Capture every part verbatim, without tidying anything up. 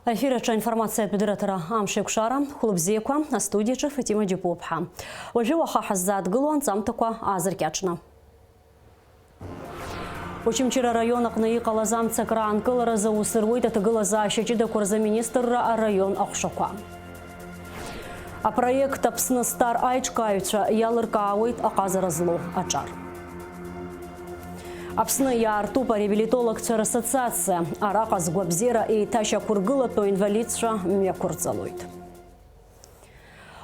Аефир аҿы аинформациатә дырраҭара Амш еиқәшара, хәылбзиақәа, астудиаҿы Фатима Џьапуаԥҳа. Уажәы уаха ҳаззааҭгыло анҵамҭақәа аазыркьаҿны. Очамчыра араион аҟны иҟалаз амцакра аанкыларазы аус руеит аҭагылазаашьа ҷыдақәа рзы аминистрра араион аҟәшақәа. Апроект Аԥсны Стар аиҿкааҩцәа иалыркаауеит аҟазара злоу аҿар. Аԥсны иаартуп ареабилитологцәа рассоциациа. Араҟа згәабзиара еиҭашьақәыргылатәу инвалидцәа мҩақәырҵалоит.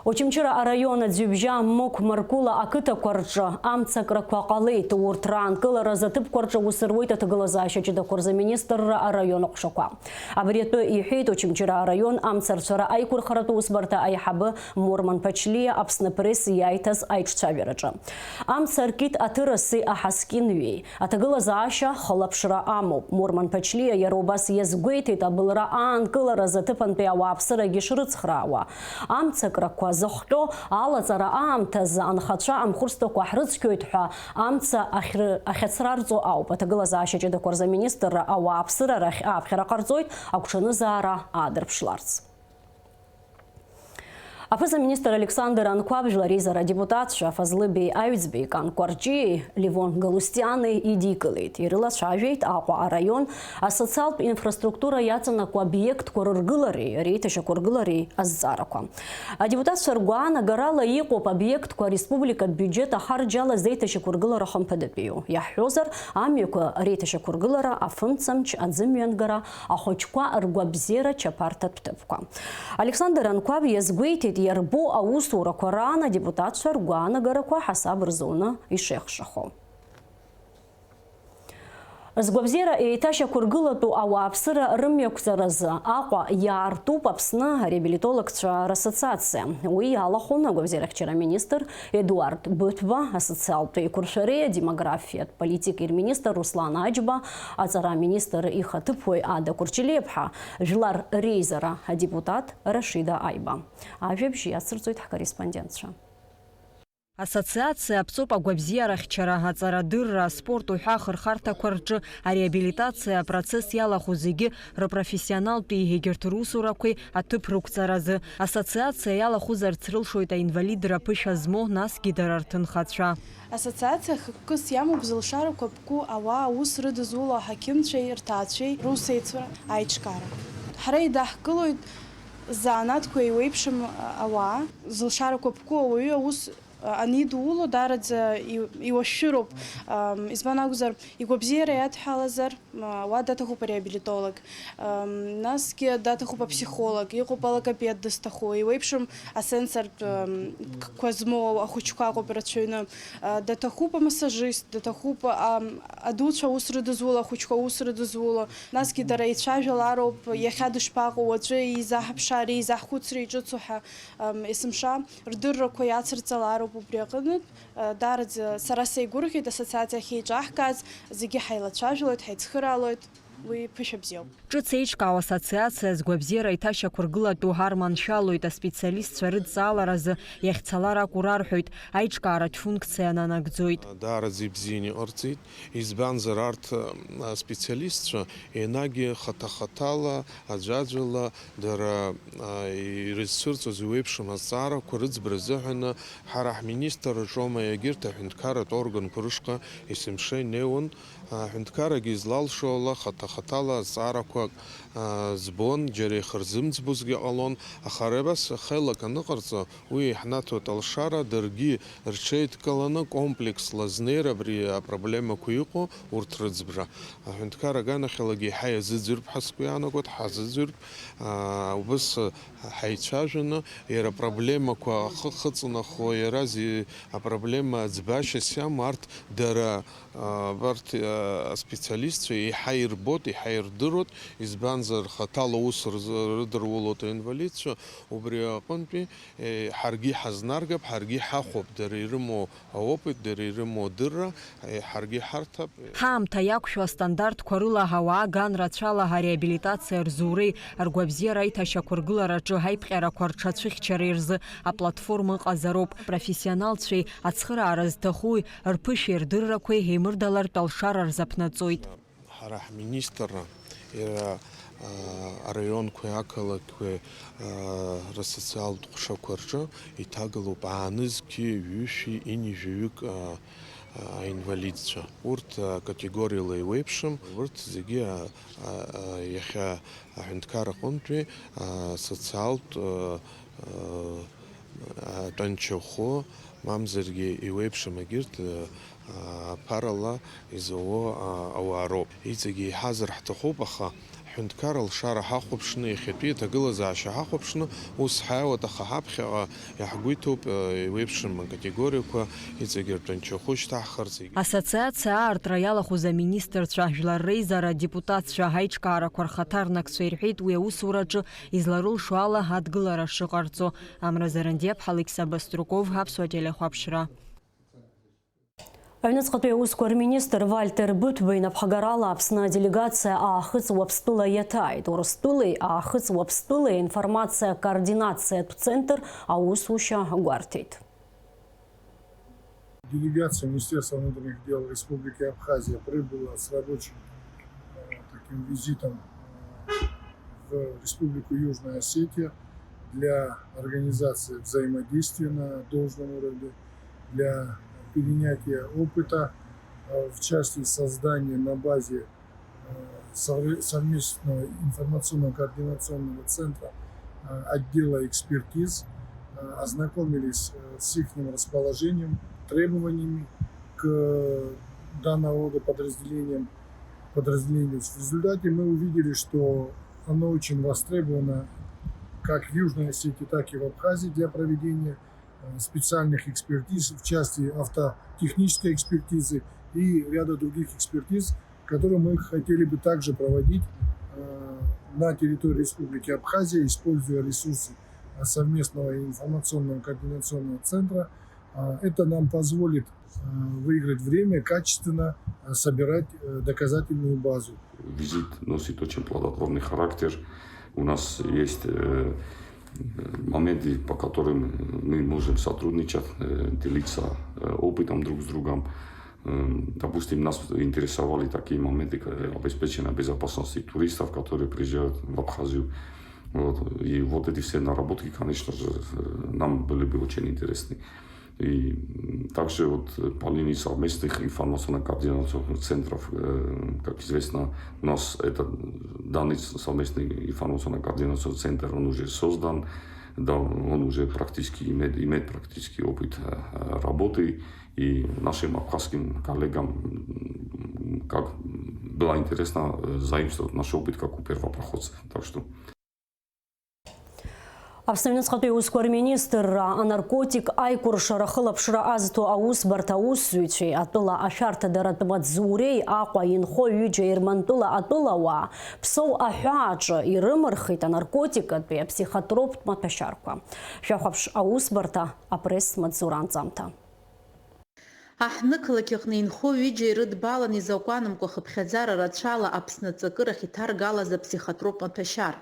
Очамчыра араион аӡҩыбжьа Мықә Марқәыла ақыҭақәа рҿы амцакрақәа ҟалеит. Урҭ раанкыларазы аҭыԥқәа рҿы аус руеит аҭагылазаашьа ҷыдақәа рзы аминистрра араион аҟәшақәа. Абри атәы иҳәеит Очамчыра араион амцарцәара аиқәырхаратә усбарҭа аиҳабы Мурман Ԥачлиа Аԥсны Пресс иаиҭаз аиҿцәажәараҿы. Амца аркит аҭыраси аҳаскьынҩеи. Аҭагылазаашьа хылаԥшра амоуп. Мурман Ԥачлиа иара убас иазгәеиҭеит, абылра аанкыларазы аҭыԥантәи ауааԥсырагьы шрыцхраауа. Амцакрақәа зыхҟьо алаҵара аамҭазы анхацәа амхырсҭақәа ҳрыцқьоит ҳәа амца ахьры-, ахьацрарҵо ауп. Аҭагылазаашьа ҷыдақәа рзы аминистрра ауааԥсыра рахь ааԥхьара ҟарҵоит, агәҽанызаара аадырԥшларц. Аԥыза-министр Александр Анқәаб жәлар реизара адепутатцәа Фазлыбеи Аҩӡбеи, Кан Кәарҷиеи Левон Галустиани идикылеит. Ирылацәажәеит Аҟәа араион асоциалтә инфраструктура иаҵанакуа обиектқәа рыргылареи реиҭашьақәыргылареи азҵаарақәа. Адепутатцәа ргәаанагарала иҟоуп обиектқәа ареспубликатә биуџьет ахарџьала зеиҭашьақәыргылара хымԥадатәиу. Иаҳҳәозар, амҩақәа реиҭашьақәыргылара, афымцамч, аӡымҩангара, ахәыҷқәа ргәабзиара чаԥарҭатә ҭыԥқәа. Александр Анқәаб иазгәеиҭеит, иарбоу аусурақәа раан адепутатцәа ргәаанагарақәа ҳасаб рзуны ишеихшахо. Згәабзиара еиҭашьақәыргылатәу ауааԥсыра рымҩақәҵаразы Аҟәа иаартуп Аԥсны ареабилитологцәа рассоциациа. Уи иалахәын агәабзиарахьчара аминистр Едуард Быҭәба, асоциалтә еиқәыршәареи адемографиатә политикеи рминистр Руслан Аџьба, аҵара аминистр ихаҭыԥуаҩ Ада Кәырҷелиаԥҳа, жәлар реизара адепутат Рашида Аиба. Ажәабжь иацырҵоит ҳкорреспондентцәа. Асоциациа аԥҵоуп агәабзиарахьчара, аҵарадырра, аспорт уҳәа ахырхарҭақәа рҿы ареабилитациа апроцесс иалахәу зегьы рпрофессионалтәи егьырҭ русурақәеи аҭыԥ рықәҵаразы. Асоциациа иалахәызарц рылшоит аинвалидра ԥышәа змоу, насгьы дара рҭынхацәа. Ассоциациа хықәкыс иамоуп зылшарақәа ԥку ауаа аус рыдызуло аҳақьымцәеи рҭаацәеи русеицура аиҿкаара. Ҳара идаҳкылоит ззанааҭқәа еиуеиԥшым ауаа, зылшарақәа ԥку ауаҩы аус анидууло, даараӡа и-, иуашәшәыроуп. Ам, избан акәзар, игәабзиара иадҳәалазар, м, уа даҭахуп ареабилитолог. Ам, насгьы даҭахуп апсихолог, иҟоуп алогопед дызҭаху, еиуеиԥшым асенсортә, ам, қәа змоу ахәыҷқәа ыҟоуп ирацәаҩны. А, даҭахуп амассажист, даҭахуп, ам, адуцәа аус рыдызуло, ахәыҷқәа аус рыдызуло. Насгьы дара еицәажәалароуп, иахьа дышԥаҟоу, уаҵәы изаҳԥшаари, изаҳхәыцри ҿыцу ҳәа. Ам, есымша рдыррақәа иацырҵалароуп убри аҟынтә. Э, даараӡа сара сеигәырӷьеит ассоциациа ахьеиҿаҳкааз, зегьы ҳаилацәажәалоит, ҳаицхыраалоит, уи ԥышәа бзиоуп. Ҿыц еиҿкаау ассоциациа згәабзиара иҭашьақәыргылатәу ҳарманшәалоит, аспециалистцәа рыдҵааларазы иахьцалар акәу рарҳәоит, аиҿкааратә функциа нанагӡоит. Даараӡа ибзианы иҟарҵеит, избанзар, арҭ, э, аспециалистцәа енагь хаҭа-хаҭала, аӡәаӡәала, дара, а, ирызцәырҵуаз еиуеиԥшым азҵаарақәа рыӡбара азыҳәаны ҳара ҳминистрраҿоума егьырҭ аҳәынҭқарратә органқәа рышҟа есымша инеиуан. Аҳәынҭқаррагьы излалшо ала хаҭа-хаҭала азҵаарақәак, а, збон, џьара ихырзымӡбозгьы ҟалон, аха ара абас хеилак аныҟарҵо, уи иаҳнаҭоит алшара, даргьы рҽеидкыланы комплексла азнеира абри апроблемақәа иҟоу урҭ рыӡбра. Аҳәынҭқарра аганахьалагьы еиҳа иазыӡырҩып ҳәа сгәы иаанагоит, ҳазыӡырҩып, аа, убыс ҳаицәажәаны, иара апроблемақәа ахы хыҵнахуа, иара зи-, апроблема ӡбашьас иамоу арҭ дара, аа, абарҭ, аа, аспециалистцәа еиҳа ирбоит, еиҳа ирдыруеит, избанзар, хаҭала аус рзы-, рыдырулоит аинвалидцәа, убри аҟынтәи, е, ҳаргьы иҳазнаргап, ҳаргьы иҳахәап, дара ирымоу аопыт, дара ирымоу адырра, е, ҳаргьы иҳарҭап. Ҳаамҭа иақәшәо астандартқәа рыла ауаа ган рацәала ареабилитациа рзуреи ргәабзиара аиҭашьақәыргылараҿы аиԥҟьарақәа рҽацәыхьчареи рзы аплатформа ыҟазароуп. Профессионалцәеи ацхыраара зҭахуи рԥышәеи рдыррақәеи еимырдалартә алшара рзаԥнаҵоит. Ҳара ҳминистрра иара, аа, араионқәеи ақалақьқәеи, аа, рсоциалтә ҟәшақәа рҿы иҭагалоуп аанызқьи ҩышәи ини жәаҩык, аа, аа, аинвалидцәа. Урҭ, аа, категориала еиуеиԥшым, урҭ зегьы, аа, аа, иахьа аҳәынҭқар аҟынтәи, аа, социалтә, аа, аа, тәанчахәы, мамзаргьы еиуеиԥшым агьырҭ, аа, аԥарала изауо, аа, ауаа роуп. Иҵегьы иҳазар ҳҭахуп, аха ҳҳәынҭқар алшара ҳахәаԥшны, иахьатәи аҭагылазаашьа ҳахәаԥшны, ус ҳаиуеит, аха ҳаԥхьаҟа иаҳгәы иҭоуп, еиуеиԥшым акатегориақәа, иҵегьы ртәанчахәы шьҭаҳхырц. Ассоциациа аартра иалахәыз аминистрцәа, жәлар реизара адепутатцәа, аиҿкаарақәа рхаҭарнакцәа ирҳәеит уи аусураҿы изларылшо ала адгылара шыҟарҵо. Амра Зарандиаԥҳа, Алықьса Баструков, Аԥсуа телехәаԥшра. Аҩныҵҟатәи аусқәа рминистр Вальтер Быҭәба инапхгарала Аԥсны аделегациа Аахыҵ Уаԥстәыла иаҭааит. Урыстәылеи Аахыҵ Уаԥстәылеи аинформациа координациатә центр аусушьа гәарҭеит. Делегация Министерства внутренних дел Республики Абхазия прибыла с рабочим, э, таким визитом, э, в Республику Южная Осетия для организации взаимодействия на должном уровне, для перенятия опыта, э, в части создания на базе, э, совре-, совместного информационно-координационного центра, э, отдела экспертиз, э, ознакомились, э, с ихним расположением, требованиями к данного рода подразделениям, подразделению. В результате мы увидели, что оно очень востребовано как в Южной Осетии, так и в Абхазии для проведения, э, специальных экспертиз в части автотехнической экспертизы и ряда других экспертиз, которые мы хотели бы также проводить, э, на территории Республики Абхазия, используя ресурсы, э, совместного информационного координационного центра. Э, это нам позволит, э, выиграть время, качественно, э, собирать, э, доказательную базу. Визит носит очень плодотворный характер. У нас есть, э, моменты, по которым мы можем сотрудничать, э, делиться, э, опытом друг с другом. Эм, допустим, нас интересовали такие моменты, как обеспечение безопасности туристов, которые приезжают в Абхазию. Вот. И вот эти все наработки, конечно же, э, нам были бы очень интересны. И, м, также вот, э, по линии совместных информационно-координационных центров, э, как известно, у нас этот, данный с-, совместный информационно-координационный центр, он уже создан, да, он уже практически имеет, имеет практический опыт, э, э, работы, и нашим абхазским коллегам, м, как, было интересно, э, заимствовать наш опыт как у первопроходцев. Так что Аԥсны аҩныҵҟатәи аусқәа рминистрра анаркотик аикәыршара ахылаԥшра азҭо аусбарҭа аусзуҩцәеи атәыла ашәарҭадаратә маҵзуреи Аҟәа инхо ҩыџьа Ермантәыла атәылауаа Ԥсоу аҳәааҿы ирымырхит анаркотикатәи аԥсихотроптә маҭәашьарқәа. Шәахәаԥш аусбарҭа апресс-маҵзура анҵамҭа. Аҳҭнықалақь аҟны инхо ҩыџьа ирыдбалан изакәанымкәа хыԥхьаӡара рацәала Аԥсны аҵакырахь иҭаргалаз аԥсихотроп маҭәашьар.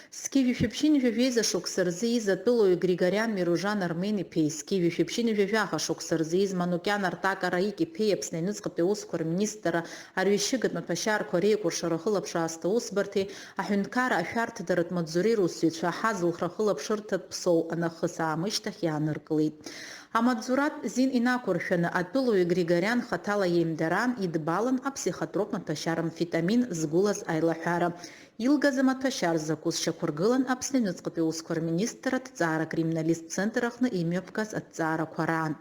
Зқьи жәшәи ԥшьынҩажәи жәеиза шықәса рзы ииз атәылауаҩ Григориан Миружан Армен-иԥеи зқьи жәшәи ԥшьынҩажәи жәаха шықәса рзы ииз Манукиан Артак Араик-иԥеи Аԥсны аҩныҵҟатәи аусқәа рминистрра арҩашьыгатә маҭәашьарқәа реикәыршара ахылаԥшра азҭо аусбарҭеи аҳәынҭқарра ашәарҭадаратә маҵзуреи русзуҩцәа ҳазылхра ахылаԥшырҭатә Ԥсоу анахыс аамышьҭахь иааныркылеит. Амаҵзуратә зин инақәыршәаны, атәылауаҩ Григориан хаҭала иеимдараан идбалан аԥсихотроп маҭәашьар амфетамин згәылаз аилаҳәара. Илгаз амаҭәашьар закәыз шьақәыргылан Аԥсны аҩныҵҟатәи аусқәа рминистрра аҭҵаара акриминалисттә центр аҟны имҩаԥгаз аҭҵаарақәа раан.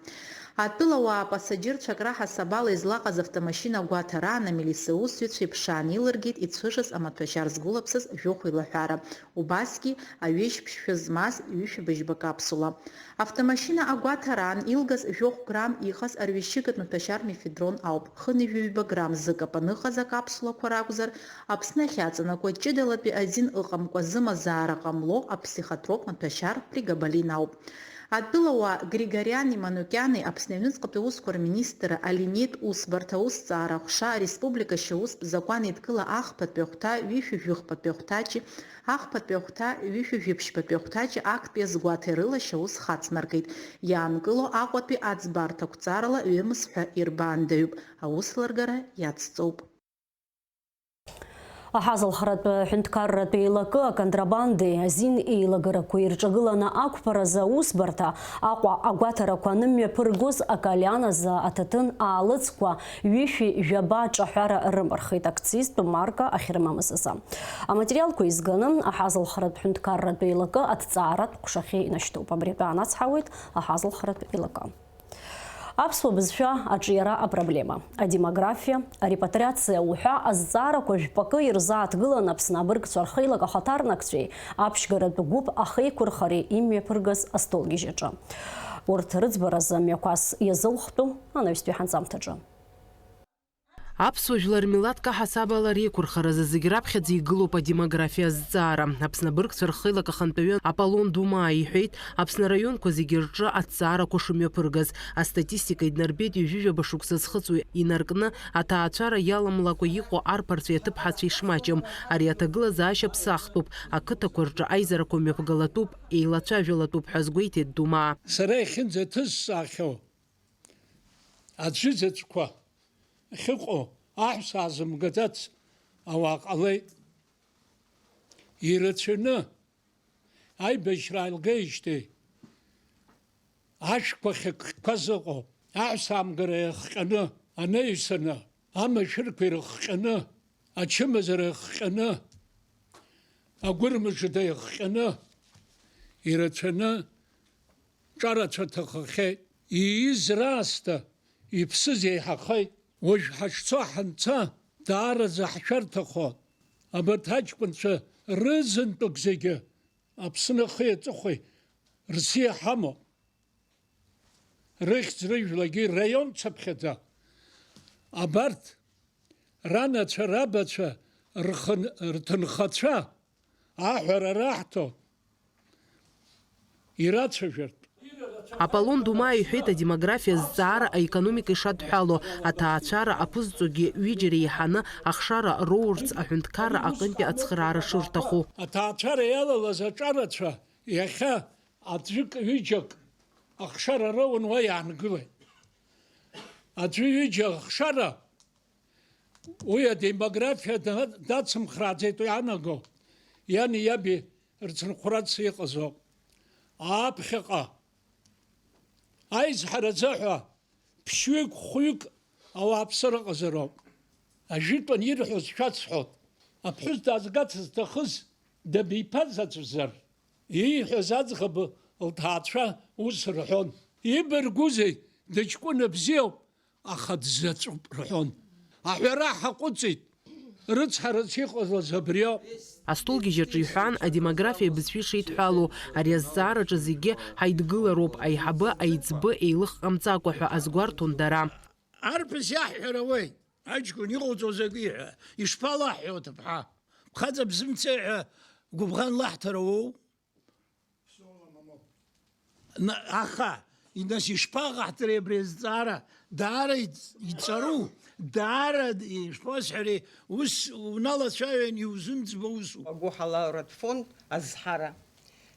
Атәылауаа апасаџьырцәа акраҳасабала излаҟаз автомашьына агәаҭараан амилициа усзуҩцәа иԥшаан илыргеит ицәыжыз амаҭәашьар згәылаԥсаз жәохә еилаҳәара. Убасгьы аҩыжь ԥшшәы змаз ҩышәи быжьба капсула. Автомашьына агәаҭараан илгаз жәохә грамм иҟаз арҩашьыгатә маҭәашьар мефедрон ауп. Хынҩажәи ҩба грамм зыкапан ыҟаз акапсулақәа ракәзар, Аԥсны ахьаҵанакуа ҷыдалатәи азин ыҟамкәа зымазаара ҟамло аԥсихотроп маҭәашьар прегабалин ауп. Атәылауаа Григориани Манукиани Аԥсны аҩныҵҟатәи аусқәа рминистрра алинеитә усбарҭа аусҭҵаара аҟәша ареспублика ашьаустә закәан еидкыла ахԥатәи ахәҭа, ҩышәи жәыхԥатәи ахәҭаҷи, ахԥатәи ахәҭа, ҩышәи жәиԥшьбатәи ахәҭаҷи актәи азгәаҭеи рыла ашьаус хацнаргеит. Иаанкылоу Аҟәатәи аӡбарҭа ақәҵарала ҩымз ҳәа ирбаандаҩуп, аус лыргара иацҵоуп. Аҳазалхратә ҳәынҭқарратә еилакы аконтрабандеи азин еилагарақәеи ирҿагыланы ақәԥаразы аусбарҭа Аҟәа агәаҭарақәа анымҩаԥыргоз акальян азы аҭаҭын аалыҵқәа ҩышәи жәаба аҿаҳәара рымырхит, акцизтә марка ахьрымамыз азы. Аматериалқәа еизганы аҳазалхратә ҳәынҭқарратә еилакы аҭҵааратә ҟәшахьы инашьҭуп. Абри атәы анацҳауеит аҳазалхратә еилакы. Аԥсуа бызшәа аҿиара апроблема, адемографиа, арепатриациа уҳәа азҵаарақәа жәпакы ирзааҭгылан Аԥсны абыргцәа рхеилак ахаҭарнакцәеи аԥшьгаратә гәыԥ ахеиқәырхареи имҩаԥыргаз астолгьежь аҿы. Урҭ рыӡбаразы мҩақәас иазылхтәу анаҩстәи ҳанҵамҭаҿы. Аԥсуа жәлар милаҭк аҳасабала реиқәырхаразы зегь раԥхьаӡа игылоуп адемографиа азҵаара. Аԥсны абыргцәа рхеилак ахантәаҩы Аполлон Думаа иҳәеит, Аԥсны араионқәа зегьы рҿы аҭҵаарақәа шымҩаԥыргаз. Астатистика иднарбеит ҩажәижәаба шықәса зхыҵуа инаркны, аҭаацәара иаламлакәа иҟоу арԥарцәеи аҭыԥҳацәеи шмаҷым. Ари аҭагылазаашьа ԥсахтәуп, ақыҭақәа рҿы аизарақәа мҩаԥгалатәуп, еилацәажәалатәуп ҳәа азгәеиҭеит Думаа. Сара иахьынӡаҭысҵаахьоу аӡәы заҵәқәа ахьыҟоу аҳәса аазымгаӡац ауаа ҟалеит. Ирацәаны аибашьра аилгеижьҭеи ашәқәа хьыккәа зыҟоу, аҳәса аамгара иахҟьаны, анаҩсаны, амашәырқәа ирыхҟьаны, ачымазара иахҟьаны, агәырмыжда иахҟьаны, ирацәаны ҿарацәа ҭахахьеит. Ииз раасҭа иԥсыз еиҳахеит. Уажә ҳашцо ҳанца, даараӡа ҳшәарҭахо, абарҭ аҷкәынцәа рызынтәык зегьы Аԥсны ахи аҵыхәеи рсиа ҳамоуп. Рыхьӡ-рыжәлагьы раион цаԥхьаӡа. Абарҭ ранацәа, рабацәа рхын-, рҭынхацәа аҳәара раҳҭо ирацәажәартә. Аполлон Думаа иҳәеит, адемографиа зҵаара аекономика ишадҳәало, аҭаацәара аԥызҵогьы ҩыџьара еиҳаны ахшара роурц аҳәынҭқарра аҟынтәи ацхыраара шырҭаху. Аҭаацәара иалалаз аҿарацәа иахьа аӡәык-ҩыџьак ахшара роуан уа иаангылеит. Аӡәы-ҩыџьа ахшара Уи адемографиа да-, дацымхрааӡеит уи иаанаго, иани иаби рцынхәрас иҟазоуп. Аԥхьаҟа аизҳаразы ҳәа ԥшьҩык, хәҩык ауааԥсыра ыҟазароуп. Ажәытәан ирҳәоз шәасҳәоит. Аԥҳәыс даазгац зҭахыз дабиԥазаҵәзар, ииҳәаз аӡӷаб лҭаацәа ус рҳәон, ибаргәузеи, дыҷкәына бзиоуп, аха дзаҵәуп рҳәон. Аҳәара ҳаҟәыҵит, рыцҳарас иҟалаз абриоуп. Астолгьежь аҿы иҳәан, адемографиа бызшәа ишеидҳәалоу, ари азҵаараҿы зегьы ҳаидгылароуп, аиҳабы, аиҵбы еилых ҟамҵакәа ҳәа азгәарҭон дара. Арԥыс иаҳҳәар ауеит, аҷкәын иҟауҵо закәи ҳәа, ишԥалаҳҳәо аҭыԥҳа? Бхаҵа бзымцеи ҳәа гәыбӷан лаҳҭар ауоу? На-, аха, нас ишԥаҟаҳҵари абри азҵаара? Даара иҵ-, иҵару, даара, ишԥасҳәари, ус уналацәажәан иузымӡбо усуп. Агәыҳалалратә фонд азҳара,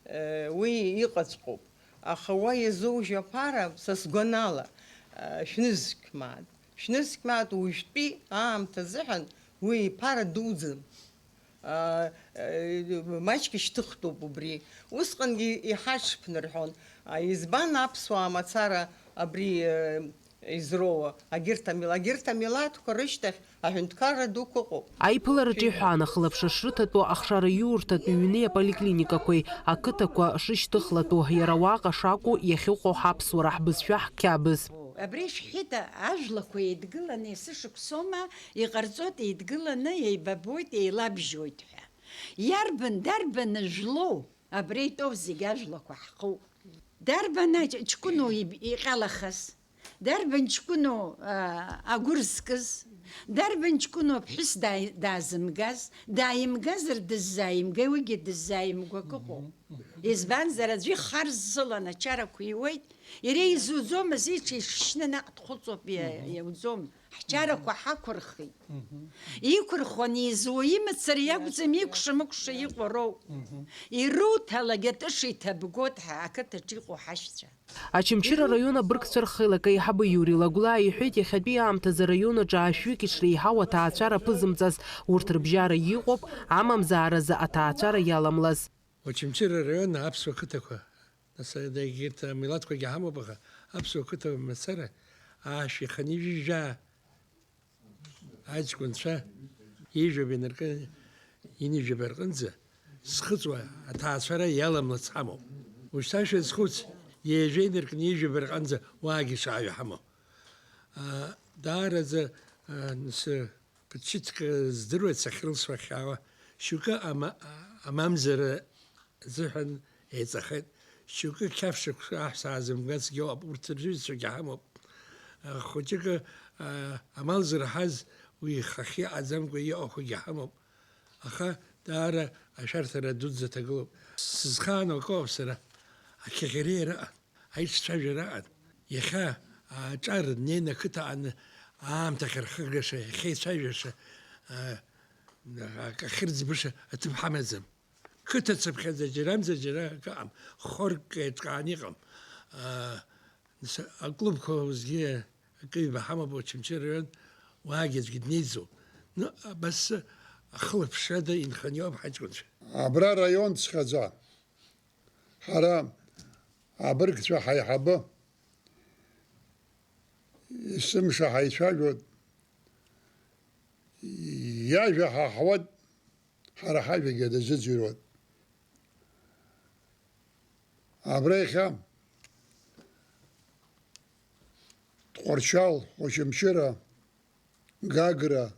э, уи иҟаҵәҟьоуп. Аха уа иазоужьу аԥара, са сгәанала, э, шәнызқь мааҭ. Шәнызқь мааҭ уажәтәи аамҭа азыҳәан уи иԥара дуӡӡам. Аа, маҷк ишьҭыхтәуп убри. Усҟангьы иҳаҽԥнырҳәон. А, избан аԥсуаа мацара абри, э, изроуа? Агьырҭ амил-, агьырҭ амилаҭқәа рышьҭахь аҳәынҭқарра дуқәа ыҟоуп. Аиԥылараҿы иҳәан, ахылаԥшра шрыҭатәу ахшара иурҭатәи ҩнеи аполиклиникақәеи ақыҭақәа шышьҭыхлатәу, иара уаҟа шакәу иахьыҟоу ҳаԥсуара, ҳбызшәа, ҳқьабз. Абри шәҳәеит, ажәлақәа еидгыланы есышықәсоума иҟарҵоит, еидгыланы еибабоит, еилабжьоит ҳәа. Иарбан, дарбан жәлоу абра итәоу зегь ажәлақәа ҳхоуп? Дарбан аҷ-, ҷкәыноу иб-, иҟьалахаз? Дарбан ҷкәыноу, а, агәыр зкыз? Дарбан ҷкәыноу аԥҳәыс дааи-, даазымгаз? Дааимгазар дыззааимгеи, уигьы дыззааимгәа акы ыҟоуп. Избанзар, аӡәы ихар ззылан ачарақәа иуеит, иара изуӡомызт, иҽишьшьны наҟ дхәыцуп, иа-, иауӡом. Ҳчарақәа ҳақәырхит. Иқәырхуан изуа имацара иакәӡам, икәша-мыкәша иҟоу роуп. Ируҭалак атыша иҭабгоит ҳәа ақыҭаҿы иҟоу ҳашьцәа. Очамчыра араион абыргцәа рхеилак аиҳабы Иури Лагәлаа иҳәеит, иахьатәи аамҭазы араион аҿы ашәҩык ишреиҳау аҭаацәара ԥызымҵаз урҭ рыбжьара иҟоуп, амамзааразы аҭаацәара иаламлаз. Очамчыра араион аԥсуа қыҭақәа, нас, егьырҭ амилаҭқәагьы ҳамоуп, аха аԥсуа қыҭа мацара аашәа иханижәижәаа аҷкәынцәа ижәаба инаркны инижәаба рҟынӡа зхыҵуа аҭаацәара иаламлац ҳамоуп. Ушьҭа шәазхәыц, ҩажәа инаркны ижәаба рҟынӡа уаагьы шааҩ ҳамоу. А, даараӡа, а, нас, ԥыҭчыҭк здыруеит сахьрылсуа ахьаауа. Шьоукы ама-, амамзара азыҳәан еиҵахеит. Шьоукы қьаф шықәса аҳ саазымгацгьы ыҟоуп, урҭ рҩызцәагьы ҳамоуп. Хәыҷык, а, амал зырҳаз уи ихахьы иҟаӡамкәа иҟақәагьы ҳамоуп. Аха даара ашәарҭара дуӡӡа ҭагылоуп. Сызхаану акоуп сара. Ақьаӷьариа рыҟан, аиҿцәажәара ыҟан. Иахьа аҿар днеины ақыҭа аҟны аамҭа ахьырхыгаша, иахьеицәажәаша, а, ак ахьырӡбаша аҭыԥ ҳамаӡам. Қыҭа цыԥхьаӡа џьарамзар џьара акы ыҟам, хорк еиҿкааны иҟам. Аа, нас, аклубқәа уеизгьы акы-ҩба ҳамоуп Очамчыра араион, уаагьы аӡәгьы днеиӡом. Ну, абас ахылаԥшрада инханы иҟоуп ҳаҷкәынцәа. Абра араион цхьаӡа, ҳара абыргцәа ҳаиҳабы, есымша ҳаицәажәоит, иажәа ҳаҳауеит, ҳара ҳажәагьы дазыӡырҩуеит. Абра иахьа Тҟәарчал, Очамчыра, Гагра,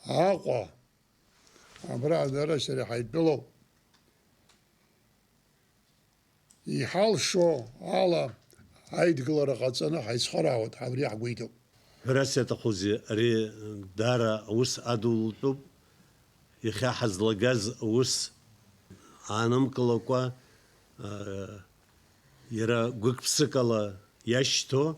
Аҟәа, абра дара сара ҳаидтәалоуп. Иҳалшо ала аидгылара ҟаҵаны ҳаицхыраауеит, абри ҳгәы иҭоуп. Ҳәарас иаҭахузеи, ари даара аус адултәуп, иахьа ҳазлагаз аус аанымкылакәа, а, иара гәык-ԥсыкала иашьҭоу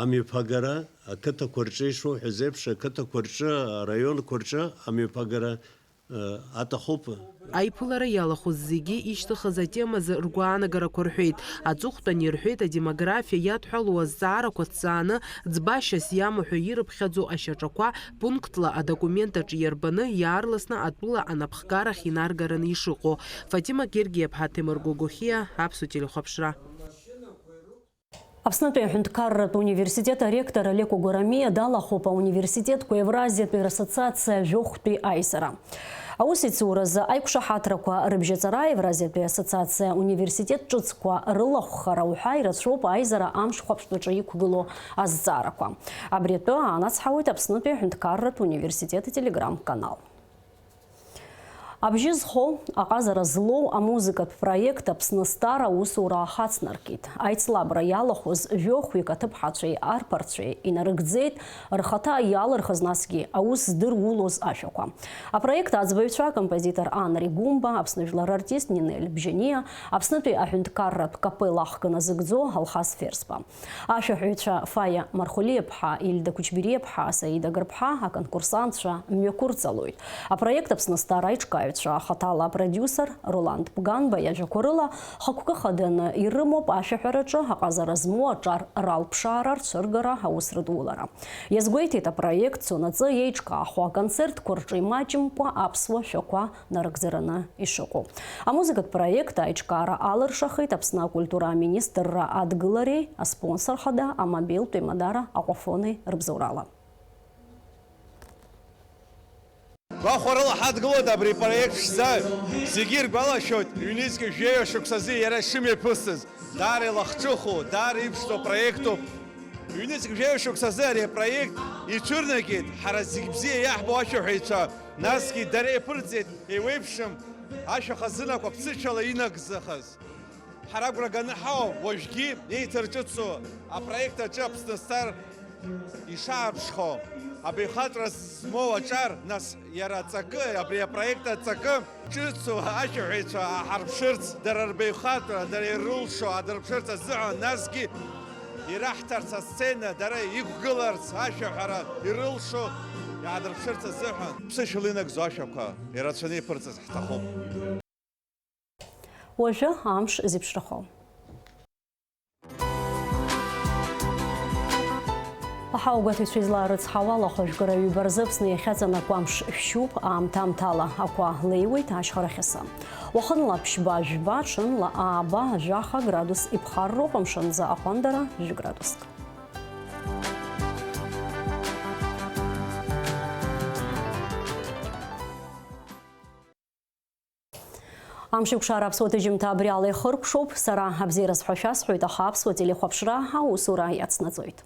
амҩаԥагара, ақыҭақәа рҿы ишуҳәаз еиԥш, ақыҭақәа рҿы, араионқәа рҿы амҩаԥагара аҭахуп. Аиԥылара иалахәыз зегьы ишьҭыхыз атемазы ргәаанагарақәа рҳәеит. Аҵыхәтәан ирҳәеит, адемографиа иадҳәалоу азҵаарақәа ҭҵааны, ӡбашьас иамоу ҳәа ирыԥхьаӡо ашьаҿақәа пунктла адокумент аҿы иарбаны, иаарласны атәыла анапхгарахь инаргараны ишыҟоу. Фатима Гергиаԥҳа, Ҭемыр Гогохиа, Аԥсуа телехәаԥшра. Аԥснытәи аҳәынҭқарратә университет аректор Алеко Гәарамиа далахәуп ауниверситетқәа Евразиатәи рассоциациа жәохәтәи аизара. Аусеицуразы аиқәшаҳаҭрақәа рыбжьаҵара Евразиатәи ассоциациа университет ҿыцқәа рылахәхара уҳәа ирацәоуп аизара амш хәаԥштәаҿы иқәгылоу азҵаарақәа. Абри атәы аанацҳауеит Аԥснытәи аҳәынҭқарратә университет ателеграм-канал. Абжьы зхоу, аҟазара злоу амузыкатә проект Аԥсны Стар аусура ахацнаркит. Аицлабра иалахәыз жәохәҩык аҭыԥҳацәеи арԥарцәеи инарыгӡеит, рхаҭа иалырхыз, насгьы аус здыруаз ашәақәа. Апроект аӡбаҩцәа акомпозитор Анри Гәымба, Аԥсны жәлар артист Нинель Бжьаниа, Аԥснытәи аҳәынҭқарратә капелла ахкы назыгӡо Алхас Ферсба. Ашәаҳәаҩцәа Фаиа Мархәлиаԥҳа, Ильда Кәычбериаԥҳа, Саида Гырԥҳа аконкурсантцәа мҩақәырҵалоит. Апроект Аԥсны Стар аиҿкааҩцәа, хаҭала апродиусер Роланд Бганба иажәақәа рыла, хықәкы хаданы ирымоуп ашәаҳәараҿы аҟазара змоу аҿар ралԥшаара, рцәыргара, аус рыдулара. Иазгәеиҭеит, апроект цонаҵы иеиҿкаахо аконцертқәа рҿы имаҷымкәа аԥсуа шәақәа нарыгӡараны ишыҟоу. Амузыкатә проект аиҿкаара алыршахеит Аԥсны акультура аминистрра адгылареи аспонсор хада амобилтә еимадара Аҟәафони рыбзоурала. Гәахәарыла ҳадгылоит абри апроект ԥшӡа. Зегьы иргәалашәоит, ҩнызқьи жәеҩа шықәсазы иара ишымҩаԥысыз. Даара илахҿыху, даара иԥшӡоу проектуп. Ҩнызқьи жәеҩа шықәсазы ари апроект ицәырнагеит ҳара зегь бзиа иаҳбо ашәаҳәаҩцәа. Насгьы дара иаԥырҵеит еиуеиԥшым ашәа хазынақәа ԥсышәала инагӡахаз. Ҳара агәра ганы ҳауп уажәгьы еиҭарҿыцу апроект аҿы Аԥсны Стар ишааԥшхо, абаҩхатәра змоу аҿар, нас иара аҵакы, абри апроект аҵакы ҿыцу ашәаҳәаҩцәа аҳарԥшырц, дара рбаҩхатәра, дара ирылшо адырԥшырц азыҳәан, насгьы Ираҳҭарц асцена, дара иқәгыларц, ашәаҳәара ирылшо иаадырԥшырц азыҳәан, ԥсышәала инагӡо ашәақәа ирацәаны иԥырҵырц ҳҭахуп. Уажәы амш зеиԥшрахо. Аҳауагәаҭаҩцәа излаарыцҳауа, алахәажәкыра ҩба рзы Аԥсны иахьаҵанакуа амш шәшьуп, аамҭа-аамҭала ақәа леиуеит ашьхарахьы асы. Уахынла ԥшьба-жәба, ҽынла ааба-жәаха градус иԥхарроуп, амшынӡы аҟәандара жәа-градуск. Амшеикәшара аԥсуа ҭыжьымҭа абри ала ихыркәшоуп. Сара абзиараз ҳәа шәасҳәоит, аха аԥсуа телехәаԥшра аусура иацнаҵоит.